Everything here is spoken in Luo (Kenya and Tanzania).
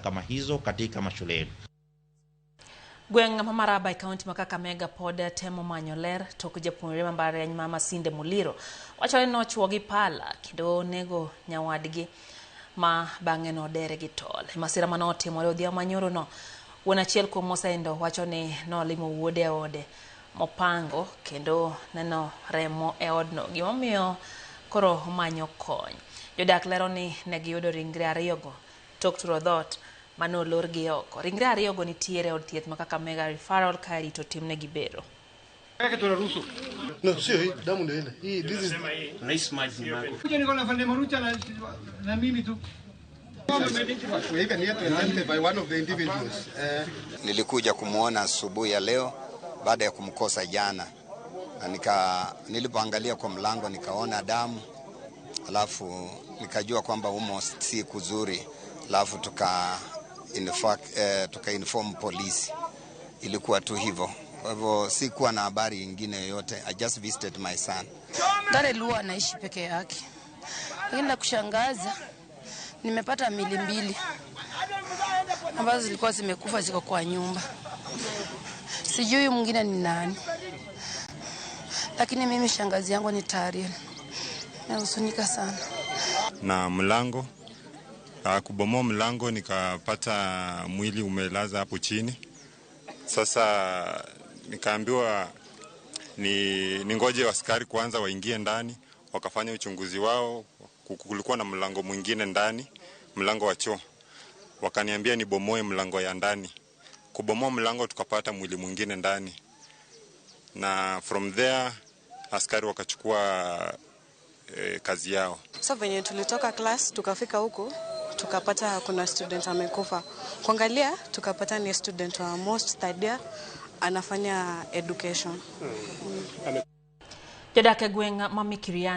kama hizo katika mashule yetu. Gweng' ma Maraba e kaunti ma Kakamega pod temo manyo ler tok japuonjre ma mbalariany ma Masinde Muliro wacho ni nochuo gi pala kendo nego nyawadgi ma bang'e nodere gi tol. E masira mane otimore odhiambo manyoro no, wuon achiel kuom mosenindo wacho ni nolimo wuode e ode mopango kendo neno remo e odno gimomiyo koro omanyo kony. Jodak lero ni ne giyudo ringre ariyogo tok turo dhoot mane olor gi oko. Ringre ariyogo nitiere e od thieth ma Kakamega Referral ka irito timnegi bero. No, sio hii, damu ndio ile. Hii this is Rais maji ni mako. Kuja niko na Fande Marucha na mimi tu. We even here to identify one of the individuals. Nilikuja kumwona asubuhi ya leo baada ya kumkosa jana, na nilipoangalia kwa mlango nikaona damu, alafu nikajua kwamba humo si kuzuri, alafu tuka inform polisi. Ilikuwa tu hivyo. Kwa hivyo sikuwa na habari nyingine yoyote. I just visited my son. Darrell huwa anaishi peke yake, lakini la kushangaza nimepata mili mbili ambazo zilikuwa zimekufa ziko kwa nyumba. Sijui mwingine ni nani, lakini mimi shangazi yangu ni Tariel. Nahuzunika sana. Na mlango kubomoa mlango nikapata mwili umelaza hapo chini. Sasa nikaambiwa ni ningoje askari kwanza waingie ndani, wakafanya uchunguzi wao. Kulikuwa na mlango mwingine ndani, mlango wa choo. Wakaniambia nibomoe mlango ya ndani. Kubomoa mlango tukapata mwili mwingine ndani, na from there askari wakachukua kazi yao. So venye tulitoka class tukafika huku tukapata kuna student amekufa. Kuangalia tukapata ni student wa most third year anafanya education. Jodak e gweng' ma Mikiriani.